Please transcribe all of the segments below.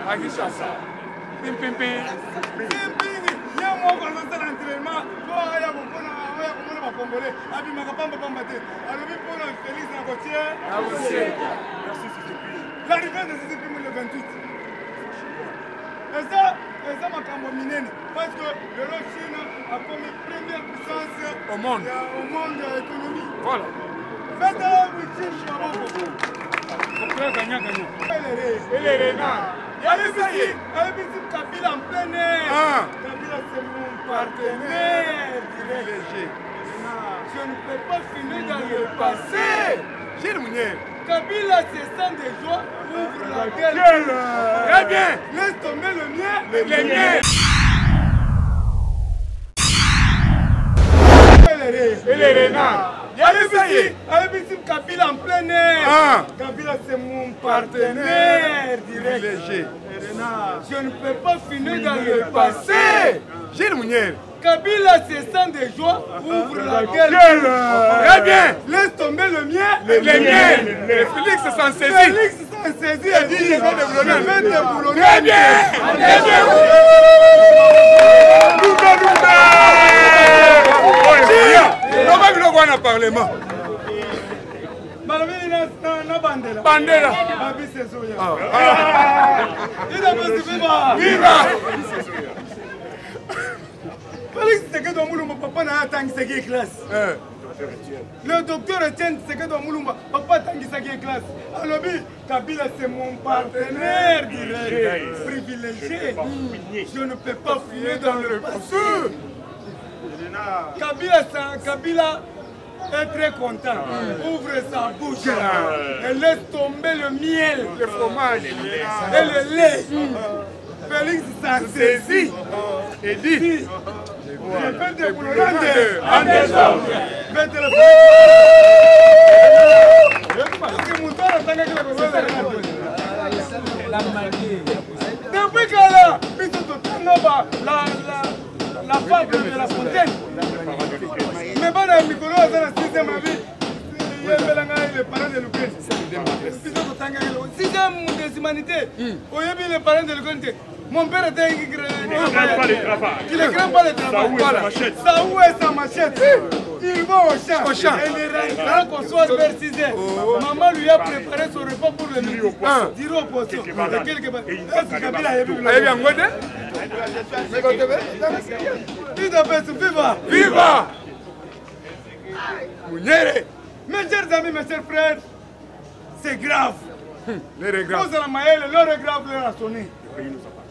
À Kinshasa. Pim pim pim. Pim pim. Ye moko azosala entraînement po aya komona oya komona ba congolais abimaka pamba pamba te alobi mpona Félix na kotie. Merci CCP. L'arrivée de CCP le 28. Eza eza makambo minene parce que lelo Chine akomi première puissance au monde ya, au monde ya économie. Voilà. Betela Chine maboko. Gagnant gagnant. Elere. Ayebisi ayebisi Kabila en plein air. Ah. Kabila c'est mon partenaire Privilégié. Je ne peux pas fumer dans le passé. Gilles Mounier. Kabila se sent de joie, ouvre la gueule. Très bien. Laisse tomber le mien. Le mien. Elere. Ayebisi ayebisi Kabila en plein air. Ah. Kabila c'est mon partenaire direct. Privilégié. Je ne peux pas fumer dans le passé. Gilles Mounier. Kabila se sent de joie, ouvre la gueule. Très bien. Laisse tomber le mien. Le mien. Félix s'en saisit. Félix s'en saisit et dit je vais déboulonner. Je vais déboulonner. Très bien. Très bien. Lumba lumba. Loba biloko wana parlement. Balobi na bandela. Bandela. Babisi ezoya. Ida bosi viva. Viva. Félix Tshisekedi wa Mulumba papa na ye atangisaki ye classe. Le docteur Etienne Tshisekedi wa Mulumba papa atangisaki ye classe. Alobi Kabila c'est mon partenaire direct privilégié. Je ne peux pas fumer dans le passé. Kabila, Kabila est très content. Ouvre sa bouche et laisse tomber le miel, le fromage et le lait. Félix s'en saisit et dit Je vais déboulonner en désordre. Depuis kala biso totanga ba la fable de la fontaine mais bana ya mikolo aza na sixième abi yembela ngai le parent de lukeni biso totangaki sixième des humanités oyebi le parent de lukeni te. Mon père était qui ne craint pas le travail. Qui ne craint pas le travail. Voilà. Saou et sa machette. Il va au champ. Au champ. Et il rentrera qu'on soit vers 6 heures. Oh. Maman lui a préparé son repas pour le midi. Ah. Diro au poisson. Et quelque part. Est-ce que Kabila a vu Ayebi yango te? UDPS, viva! Viva! Munyere. Mes chers amis, mes chers frères, c'est grave. L'heure est grave. Kozala mayele, l'heure est grave, l'heure a sonné.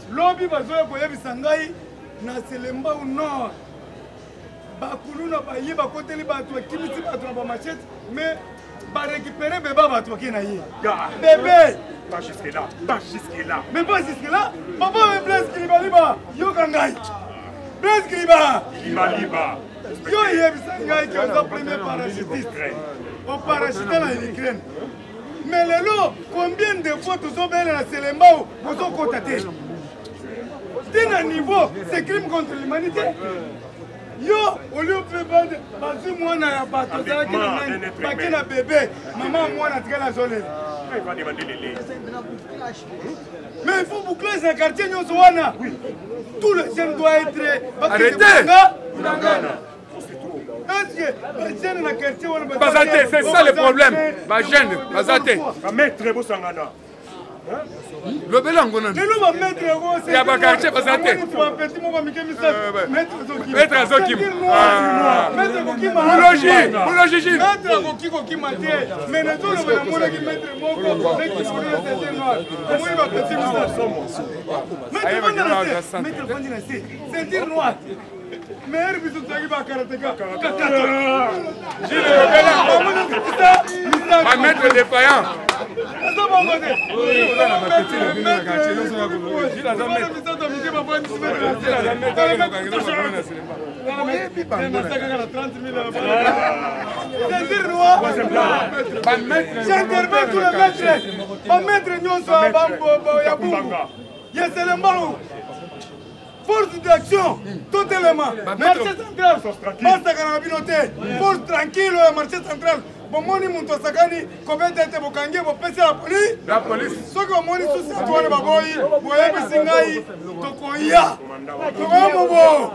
Lobi bazoya koyebisa ngai na Selembao Nord. Bakuluna baye bakoteli bato, bakimisi bato na bamachete, mais barécupéré beba bato bake na ye. Bébé! Pas jusque là, pas jusque là. Mais pas jusque là. Papa me Blaise Kilibaliba, yoka ngai. Blaise Kiliba. Kilibaliba. Yo yebisa ngai ke oza premier parachutiste. Oparachute na Ukraine. Mais lelo, combien de fois tozobela na Selembao, bozokota te. Tina niveau, c'est crime contre l'humanité. Yo, olio mpe bande bazwi mwana ya bato ozalaki na nani bake na bebe mama mwana atikali azolela. Mais il faut bouclage na quartier nyonso wana. Tout le jeune doit être arrêté. Est-ce que ba jeune na quartier wana baza te, c'est ça le problème. Ba jeune baza te. Ba maître bosangana. Lobela yango nanu. Lelo ba maître yango ya ba quartier baza te. Ba petit moko mike misato. Maître azokima. Maître kokima. Buloji, buloji Gilles. Maître akoki kokima te. Mais nazoloba namonaki maître moko neti molo ya ceinture noire. Omoni ba petit misato. Maître vandi na se. Maître vandi na se. Ceinture noire. Mais biso tozalaki ba karateka. Gilles lobela. Ba maître défaillant. Eza bongo te. J'interpelle tous les maîtres, bamaître nyonso ya Bumbu, ya Selembao, force d'action totelema, marché central basaka na bino te, force tranquille ya marché central. Bomoni moto asakani kobeta ete bokangi ye, bopesi la police. La police. Soki omoni susi atu wana baboyi, boyebisi ngai tokoya. Tokoya mobo.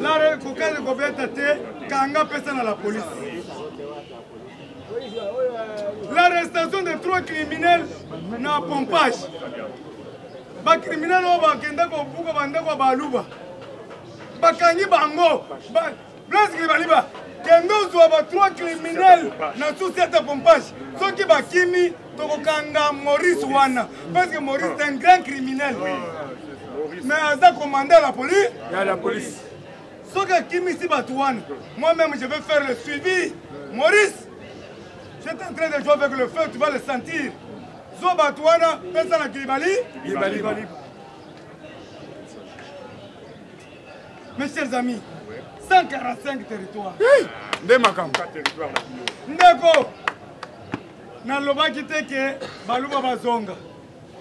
Lare kokende kobeta te, kanga pesa na la police. L'arrestation de trois criminels na pompage. Ba criminels oyo bakenda kobuka bandako ya baluba. Bakangi bango. Blaise Kibaliba, kende ozwa ba trois criminels na sous-ciat ya pompage. Soki bakimi, tokokanga Maurice wana. Parce que Maurice est un grand criminel. Mais aza commandé à la police. Ya la police. Soki akimisi bato wana, moi-même je vais faire le suivi. Maurice, je suis en train de jouer avec le feu, tu vas le sentir. Zwa bato wana, pesa na Kibali. Kibaliba. Mes chers amis, 145 territoires. Hey, nde makambo. Ndeko, nalobaki te ke baluba bazonga.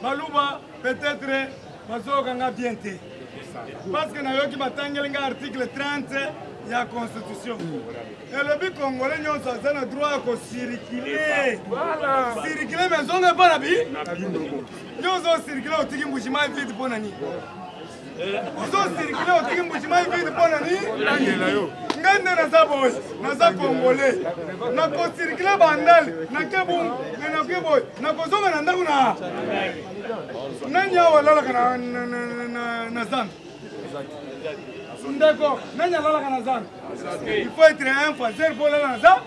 Baluba peut-être bazoyoka nga bien te. Parce que nayoki batangeli nga article 30 ya constitution. Elobi congolais nyonso aza na droit ya kocirculer. Circuler mais zonga epa na bi? Yo ozo circuler otiki Mbuji-Mayi vide mpo na nini? Ozo circuler otiki Mbuji-Mayi vide mpo na nini? Ngai nde naza boye, naza congolais. Nakocirculer Bandal, nake Bumbu, nake boye, nakozonga na ndako na nani awa alalaka na zando? Ndeko, nani alalaka na zando? Il faut être un faiseur mpo olala na zando.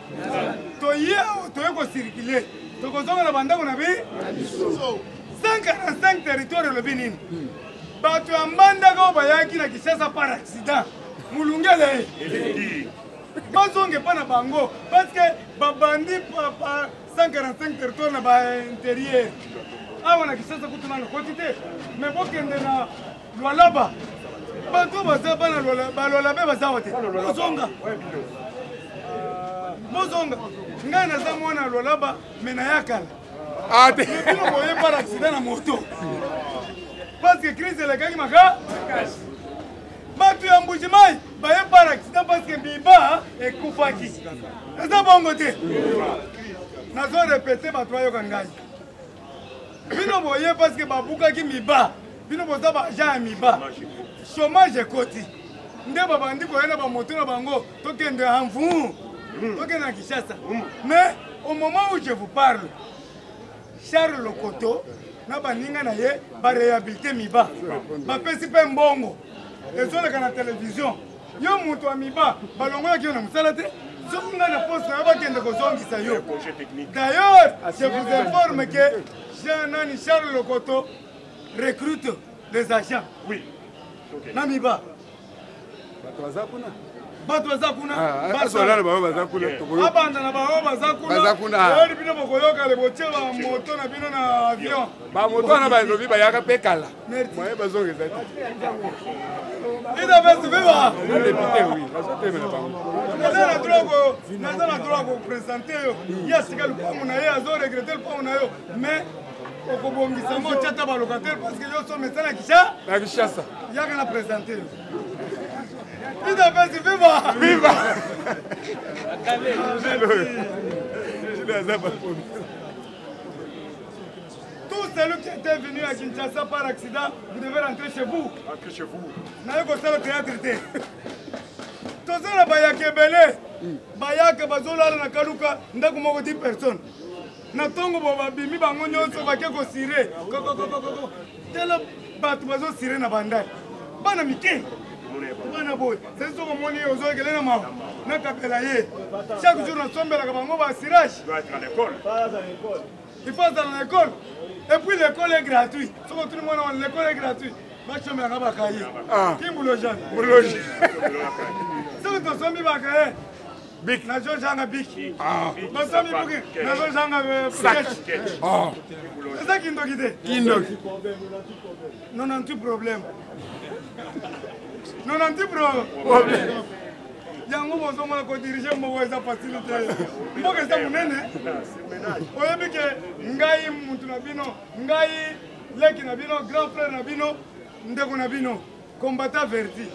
Toye awa, toye kocirculer, tokozonga na bandako na bi 145 territoire. Elobi nini? Bato ya Mbandaka oyo bayaki na Kinshasa par accident, molungele bazonga epa na bango, parce que babandi pa 145 territoire na baintérieur. Awa na Kinshasa kutu nano koti te, mais bokende na Lualaba, bato baza bana Balwalaba baza awa te. Bozonga, bozonga. Ngai naza mwana ya Lualaba, me nayakala Ah, te. bino boye par accident na moto, parce que crise elekaki maka. Bato ya Mbuji-Mayi baye par accident parce que miba ekufaki. Eza bongo te? Nazo répéter, bato bayoka ngai. Bino boye parce que babukaki miba. Bino boza ba agent ya miba, chômage ekoti nde babandi koya na bamoto na bango, tokende envu, tokende na Kinshasa. Mais au moment où je vous parle, Charles Lokoto na baninga na ye baréhabilité miba, bapesi mpe mbongo, ezoleka na télévision. Yo moto ya miba, balongolaki yo na mosala te, soki ngai na poste na yo, bakende kozongisa yo. D'ailleurs, je vous informe que Jean nani, Charles Lokoto recrute les agents. Oui. Na miba. Bato baza kuna. Bato baza kuna. Asolala bango baza kuna. Abanda na bango baza kuna. Baza kuna. Oyeli bino bokoyoka le botie bamoto na bino na avion. Bamoto wana balobi bayaka mpe kala. Merci. Moye bazonga eza te. Ida besi viva. Député, oui. Bazotelemela bango. Naza na droit ko naza na droit ko présenter yo. Ye asika lupango na ye, azo regretter lupango na yo, mais okobongisa ngo, otya ta balocataire, parce que yo so mesana Kisha Na Kinshasa. Yaka na présenter yo. Ida besi viva. Viva! Gilles oyo. Gilles aza bakomi. Tout celui qui était venu à Kinshasa par accident, vous devez rentrer chez vous. Rentrez chez vous. Naye kosala théâtre te. Toza na bayaka ebele. Bayaka bazolala na kaluka, ndako moko 10 personnes. Na ntongo bo babimi bango nyonso bake kosire. Kokokokoko. Tala bato bazosire na bandai. Bana mike. Bana boye. Sasa soki omoni ye ozoyekele na mawa. Nakabela ye. Chaque jour nasombelaka bango ba cirage. Doit être à l'école. Il faut aller à l'école. Et puis l'école est gratuite. Soki otuni mwana wana, l'école est gratuite. Basombelaka bakaye. Ah. Kimbulojane. Buloji. Soki tosombi bakaye, Bic. nazozanga bic. Ah. Basombi buki, nazozanga Sac. sketch. Oh. Eza kindoki te? Kindoki. 98 problème. 98 pro. Problème. Yango bozomona kodiriger moko eza facile te. Mboka eza monene. Oyebi ke ngai mutu na bino, ngai leki na bino, grand frère na bino, ndeko na bino, combattant verti.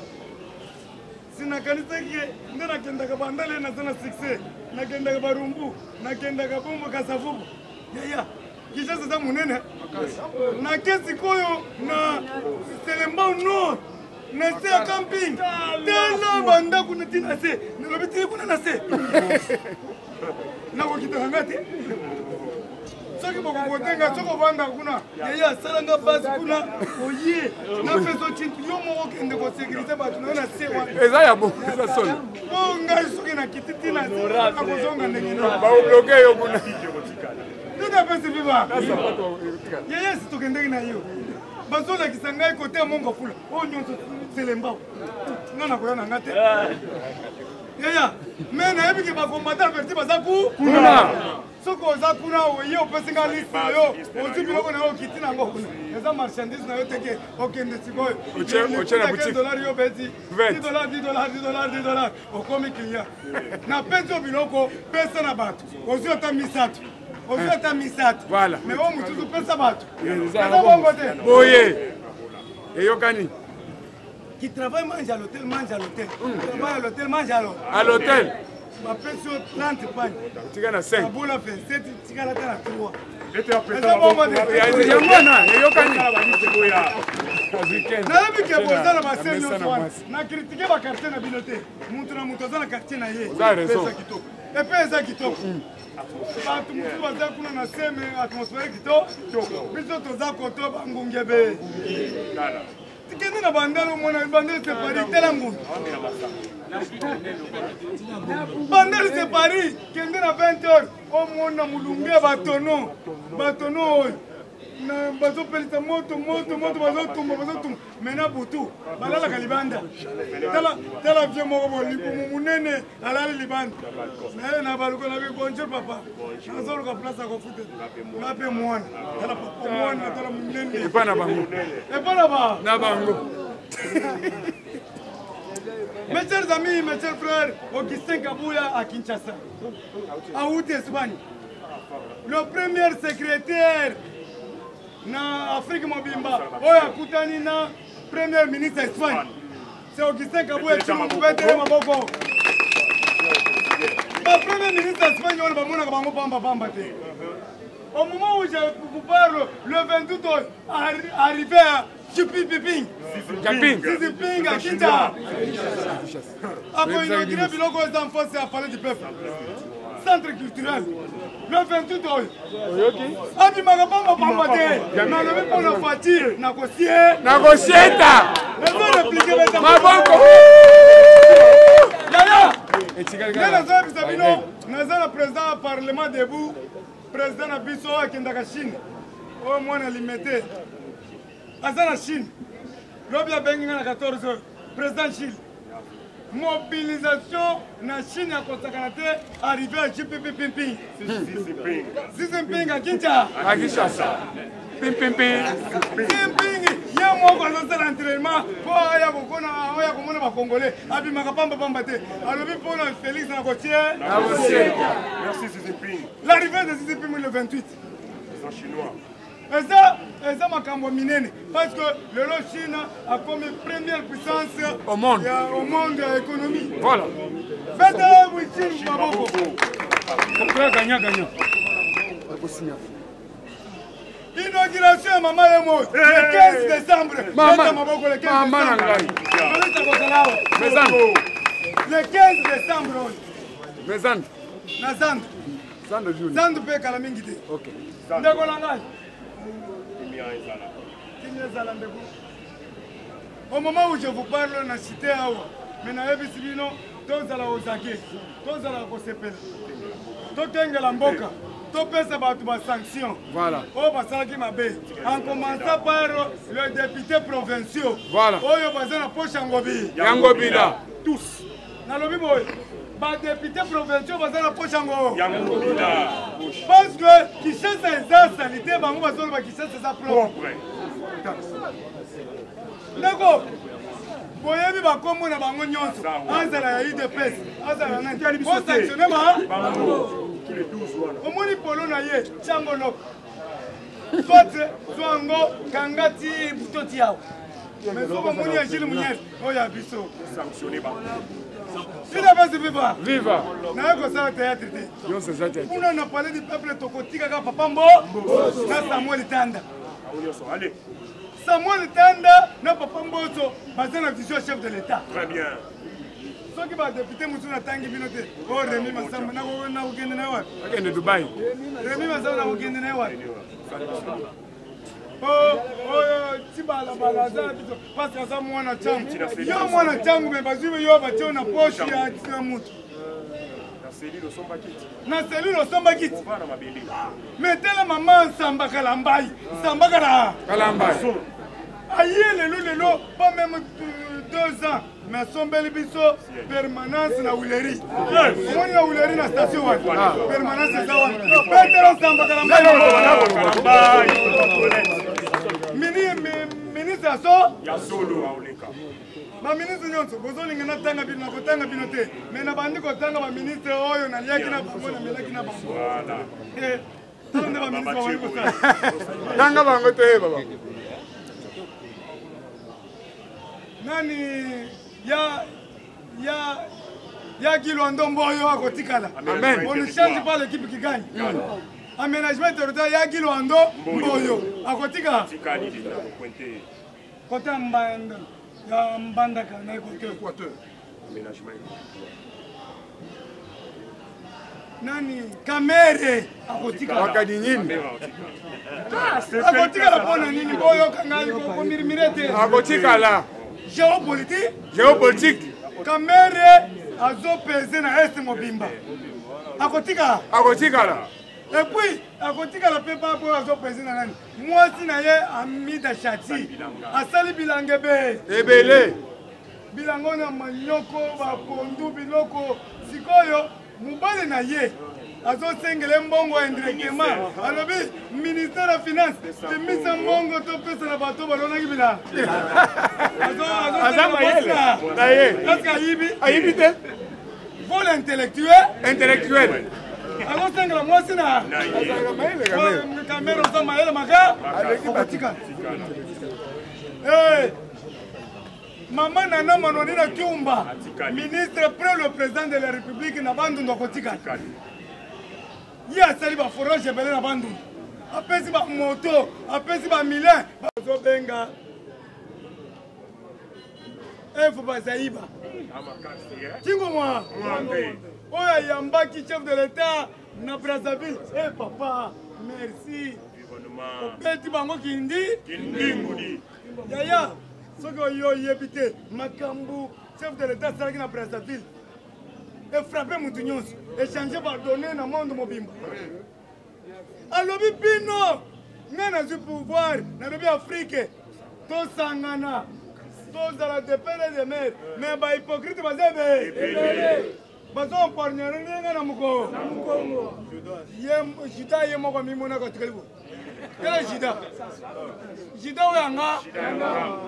Si nakanisaki ye nde nakendaka bandale, naza na succès, nakendaka barumbu, nakendaka bombo kasavubu. Yaya, Kinshasa eza monene. Nake sikoyo na Selembao Nord, na se ya camping, tala bandako na ti na se, nalobi ti kuna na se, nakokita na nga te. Soki bokovote nga, soki ovanda kuna, yaya, asala nga base kuna, oye napesa otintu yo moko, okende kosécuriser bato na yo na se wana. Eza ya bo, eza solo. Po ngai soki nakiti ntina nakozonga ndenge nini? Baobloquer yo kuna. Tutapesi viva yaya. Si tokendeki na yo, bazolakisa ngai kote ya mongo fula oyo nyonso Selembao, nga nakoya na nga te, yaya. Me nayebi ke bacombattants avertis baza ku kuna. Soki oza kuna, oye, opesi nga liste na yo, ozwi biloko na yo, okiti nango kuna, eza marchandise na yo teke, okende sikoyo. Otie na boutique. Dollar yo beti 20. 10 dollar, 10 dollar, 10 dollar, 10 dollar, okomi client. Napesi yo biloko, pesa na bato. Ozwi ata misato, ozwi ata misato. Voilà. Mais oyo mosusu, pesa bato. Eza eza bongo te? Boye eyokani. Qui travaille mange à l'hôtel, mange à l'hôtel, travaille à l'hôtel, mange à l'hôtel. À l'hôtel. Bapesi yo 30 pagne. Tika na 5. Abola 27, tikala ata na 3. Ete apesa. Eza bongo te? Yango wana eyokani. Nayebi ke boza na base nyonso wana, na critiquer baquartier na bino te. Mutu na mutu aza na quartier na ye. Oza raison. Epe eza kitoko. Bato mosusu baza kuna na seme, atmosphère kitoko. Biso toza koto bangungebe. Tikende na Bandal, omona Bandal c'est Paris. Tala ngungi, Bandal c'est Paris. Kende na 20 heures, omona molunge ya batono, batono oyo na bazopelisa moto, moto, moto, bazotumba, bazotumba. Me na butu balalaka libanda. Tala, tala vieux moko bo libumu monene, alali libanda naye na baluka na bi: "Bonjour papa, nazoluka place ya kofuta nga mpe mwana." Tala papa, mwana, tala monene. Epa na bango. Epa na ba na bango. Mes chers amis, mes chers frères, Augustin Kabouya à Kinshasa, à Espagne, le premier secrétaire na Afrique mobimba oyo akutani na premier ministre ya Espagne, c'est Augustin Kabouya Tshilumbu. Betele maboko. Ba premier ministre ya Espagne oyo bamonaka bango pamba pamba te. Au moment où je vous parle, le 28 oyo, arrivé à Chipipiping. Japing. Xi Jinping à Kinshasa akoinaugurer biloko eza en face ya Palais du Peuple, centre culturel, le 28 oyo. Oyoki. Abimaka pamba pamba te. Nalobi mpona Fatshi, nakosie. Nakosieta. Ezo répliquer, beta. Maboko. Yaya. Etikali. Nde nazoyebisa bino, naza na président ya Parlement debout, président na biso oyo akendaka Chine, oyo mwana Limete aza na Chine. Lobi abengi nga na 14 heures. Président Chile, mobilisation na Chine ya kosakana te, arrivé ya jpppimpi Xi Jinping à Kinshasa. À Kinshasa, pimpimpi. Jinping ye moko azosala entraînement mpo aya kokona, oya komona bacongolais. Abimaka pamba pamba te. Alobi mpona Félix, na kotie. Nakosieta. Merci Xi Jinping. L'arrivée de Xi Jinping le 28. Les Chinois. Eza makambo minene, parce que lelo Chine akomi première puissance au monde. Ya, au monde ya économie. Voilà. Betela Chine maboko. Contrat gagnant gagnant. Inauguration ya mama ye mo le 15 décembre. Mama. Beta maboko, le 15 Mama na décembre. ngai. Félix akozala awa. Mezando. Le 15 décembre oyo. Mezando. Na Zando. Zando juni. Zando mpe ekala mingi te. Ok. Ndeko na ngai, kimia ezala. Ndeko, au moment où je vous parle, na cité awa, me nayebisi bino, tozala ozake, tozala kosepela, tokengela mboka, topesa bato basanction Voilà. oyo basalaki mabe, en commençant par le député provinciaux Voilà. oyo baza na poche ya ngobi. Yango bila. Tous. Nalobi boye, badéputé provinciaux baza na poche yango. Yango bila. Parce que Kinshasa eza saleté, bango bazoloba Kinshasa eza propre. Propre. Ndeko, boyebi bakombo na bango nyonso, azala ya UDPS, azala nani, bosanctionner ba Bango. Tous les 12 wana. Omoni polo na ye, tiango loko, soit zwa yango, kanga ti buto ti awa. Mais soki omoni ya Gilles Munyere oyo ya biso. Udps viva! Viva! Naye kosala théâtre te. Nyonso eza théâtre. Kuna na palais du peuple tokotika kaka papa Mbo na Samuel Tanda. Samuel Tanda na papa Mboso baza na vision chef de l'État. Très bien. Soki ba député mosusu natangi bino te o oh, Remy Masamba nakokende na ye wapi? Akende Dubai. Remy Masamba nakokende na ye wapi? Oh, oyo tibalabala aza na biso parce aza mwana ntango yo mwana ntango me bazwi yo batio na poche ya motu na selile osomba kiti me tala mama nsamba kalambai nsamba kala kalambai aye lelo lelo pas même 2 ans mais asombeli biso permanence na wileri omoni na wileri na station wana ah. permanence eza wana petelo nsamba kalambai ministre aso baministre nyonso bozolinga natanga bino nakotanga bino te me nabandi kotanga baministre oyo naliaki na bango namelaki na bango eh, tala nde baministre babandi kosala tanga bango toyeba bango nani ya ya ya Gilwando Mboyo akotikala. Amen. On ne change pas l'équipe qui gagne. Aménagement territorial ya Gilwando Mboyo akotikala. Kote ya Mbanda ya Mbandaka na Équateur. Nani Kamere akotikala. Wakadi nini? Akotikala mpo na nini? Boyoka ngai komirimire te. Akotikala. Géopolitique. Géopolitique. Kamere azopese na est mobimba. Akotikala. Akotikala. Et puis akotikala mpe papo oyo azopese na nani? Mwasi na ye Amida Shati asali bilanga ebele. Ebele. Bilanga na manyoko, bapondu, biloko. Sikoyo mobali na ye azosengela mbongo indirectement, alobi ministère ya finance bimisa mbongo topesa na bato balonaki bilanga. Aza mayele na ye. Est-ce ayibi? Ayibi te. Vol intellectuel. Intellectuel. Azosengela mwasi na Azalaka mayele kamere. Kamere oza mayele maka okotikala. Eh, Mama Nana Manoni na Kiumba, ministre près le président de la République na Bandundu akotikala. Ye asali ba forage ebele na Bandundu, apesi ba moto, apesi ba milin, bazobenga Eve Bazaiba Kingo mwa oyo ayambaki chef de l'État na Brazzaville. Eh papa, merci. Obeti bango kindi yaya soki oyo oyebi te makambo chef de l'État asalaki na Brazzaville efrappe motu nyonso, echange badonne na monde mobimba. Alobi bino ngai nazwi pouvoir, nalobi Afrique tosangana tozala de père et de mère, mais bahypocrite baza ebele bazoempargnere ndenge na mokolo juda ye moko amimonaka tikali bo tala juda juda oyo yanga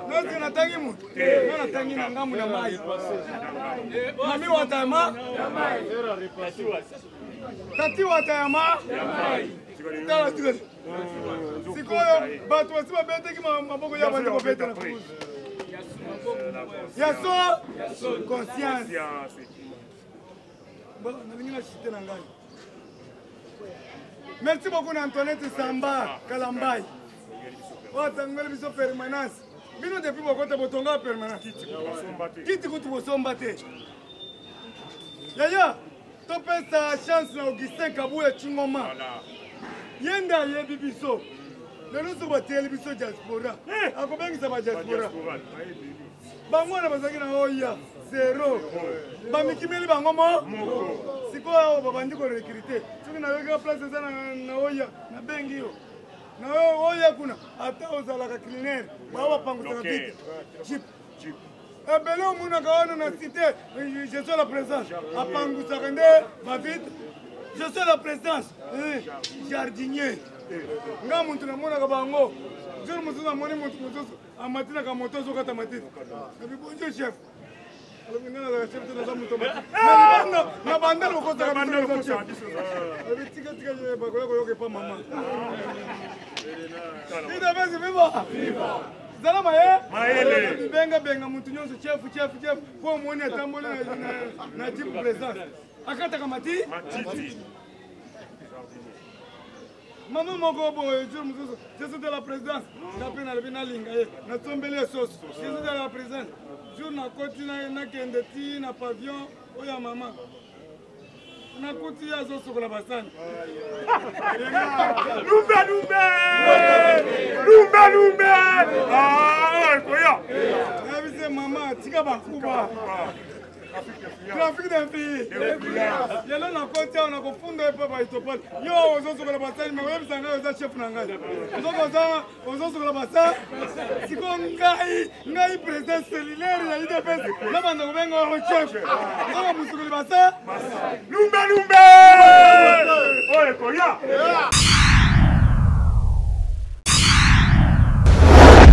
noske natangi motu nga natangi na ngambu na mai mami watama tati watayama tala tikali sikoyo bato basi babetaki maboko ya bandi kobetela ya so conscience. Bon, nalingi na chite na ngai. Merci beaucoup na Antoinette Samba Kalambai oyo atangeli biso permanence. Bino depuis bokota botonga permanence, kiti kutu bosomba te. Yaya topesa chance na Augustin Kabuya Chingoma, ye nde ayebi biso. Lelo soki bateyeli biso diaspora, akobengisa badiaspora bango wana bazalaki na oya zero, bamikimeli bango mo sikoyo awa babandi korekrute. Soki nayoki place eza na oya, nabengi yo na oya kuna, ata ozalaka cleaner, bao bapangusaka vite jeep ebele omonaka wana na cité. Je suis la présence, apangusaka nde bavite. Je suis la présence jardinier. Nga muntu namonaka bango jour mosusu, namoni motu mosusu amatinaka moto azokata matiti. Nabi bonjour chef, alobi nga nazaka chef te, naza moto na banda lokosaka biso chef. Alobi tika tika, bakoya koyoka epa mama. Idabesi viva. Zala maye Mayele. Benga benga mutu nyonso chef chef chef po omoni atamboli na jeep présence akataka mati Matiti. Mama moko boye jour mosusu, jésus de la présidence, nga mpe nalobi nalinga ye, nasombeli ye soso. Jésus de la présidence, jour nakoti nakende ti na pavillon oyo ya mama, nakuti ye azosokola basani. Lumbe lumbe! Lumbe lumbe! Ah, koya. Nayebisi mama, tika bakuba trafic d'influence. Lelo nakoti awa, nakofunda ye mpe baitopole. Yo ozosokola basani, me oyebisa ngai oza chef na ngai, ozokoza ozosokola basa. Siko ngai président cellulaire ya UDPS, nabanda kobenga oyo chef, nzoka mosokoli basa. Lumbe lumbe! Oyo koya.